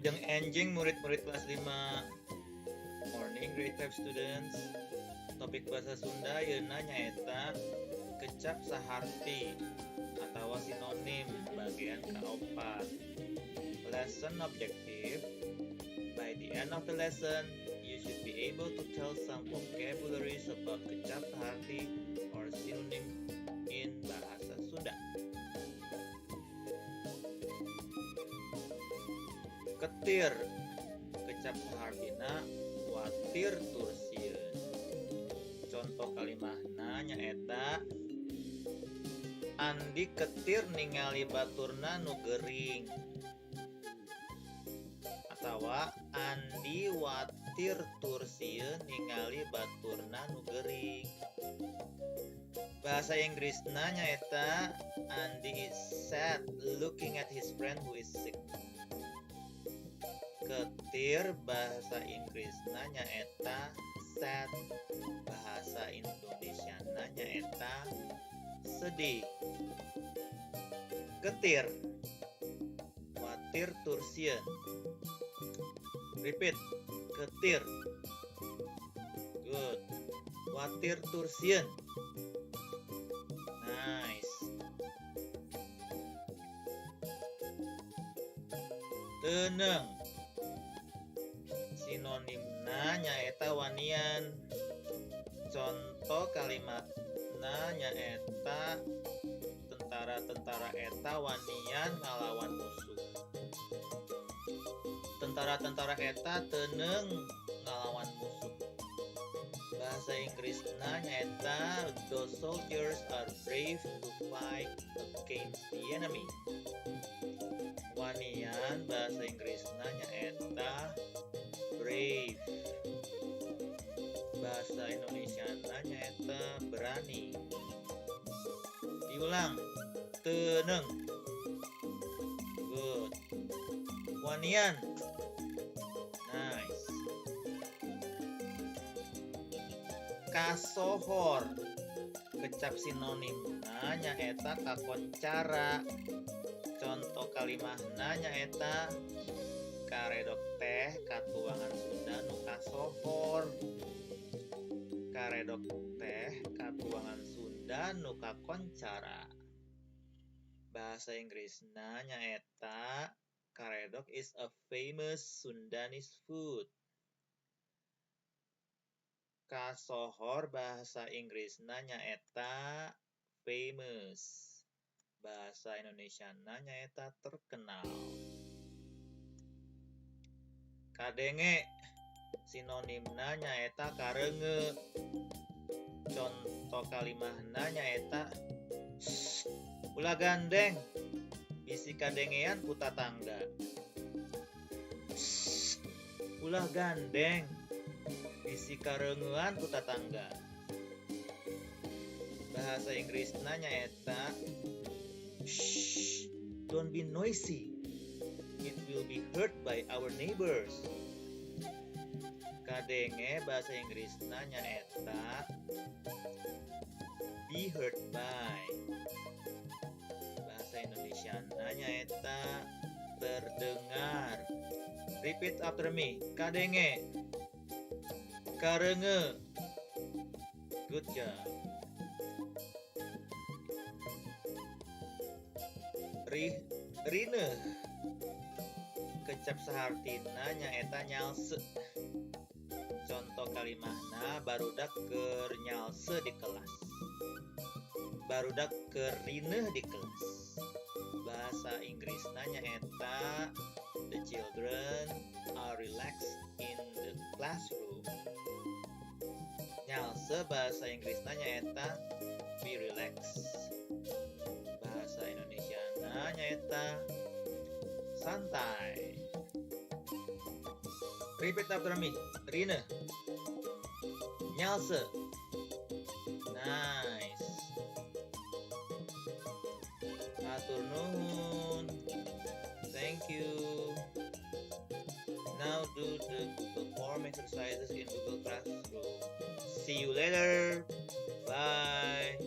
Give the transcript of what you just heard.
Wilujeng enjing murid-murid kelas 5. Morning, grade 5 students. Topik bahasa Sunda ayeuna nyaeta kecap saharti atau sinonim, bagian kaopat. Lesson objective: by the end of the lesson, you should be able to tell some vocabularies about kecap saharti or synonym in bahasa Sunda. Ketir, kecap sahartina watir tur sieun. Contoh kalimahna nyaeta Andi ketir ningali baturna nu gering atawa Andi watir tur sieun ningali baturna nu gering. Bahasa Inggrisna nyaeta Andi is sad looking at his friend who is sick. Ketir bahasa Inggrisna nyaeta sad, bahasa Indonesiana nyaeta sedih. Ketir, watir tur sieun. Repeat, ketir. Good. Watir tur sieun. Nice. Teuneung, sinonimna nyaeta wanian. Contoh kalimatna nyaeta tentara-tentara eta wanian ngalawan musuh. Tentara-tentara eta teuneung ngalawan musuh. Bahasa Inggrisna nyaeta those soldiers are brave to fight against the enemy. Wanian bahasa Inggrisna nyaeta brave. Bahasa Indonesiana nyaeta berani. Diulang, teuneung. Good. Wanian. Nice. Kasohor, kecap sinonimna nyaeta kakoncara. Contoh kalimahna nyaeta karedok teh katuangan Sunda nu kasohor. Karedok teh katuangan Sunda nu kakoncara. Bahasa Inggrisna nyaeta karedok is a famous Sundanese food. Kasohor bahasa Inggrisna nyaeta famous. Bahasa Indonesiana nyaeta terkenal. Kadenge, sinonimna nyaeta kareunge. Contoh kalimahna nyaeta ulah gandeng bisi kadengean ku tatangga. Ulah gandeng bisi kareungean ku tatangga. Bahasa Inggrisna nyaeta shh, don't be noisy, it will be heard by our neighbors. Kadenge bahasa Inggrisna nyaeta be heard by. Bahasa Indonesiana nyaeta terdengar. Repeat after me. Kadenge, kareunge. Good job. Rineuh, kecap sahartina nyaeta nyalse. Contoh kalimahna barudak keur nyalse di kelas. Barudak keur rineuh di kelas. Bahasa Inggrisna nyaeta the children are relaxed in the classroom. Nyalse bahasa Inggrisna nyaeta be relaxed. Bahasa Indonesiana nyaeta santai. Repeat after me. Rineuh, nyalse. Nice. Hatur nuhun. Thank you. Now do the Google Form exercises in Google Classroom. See you later. Bye.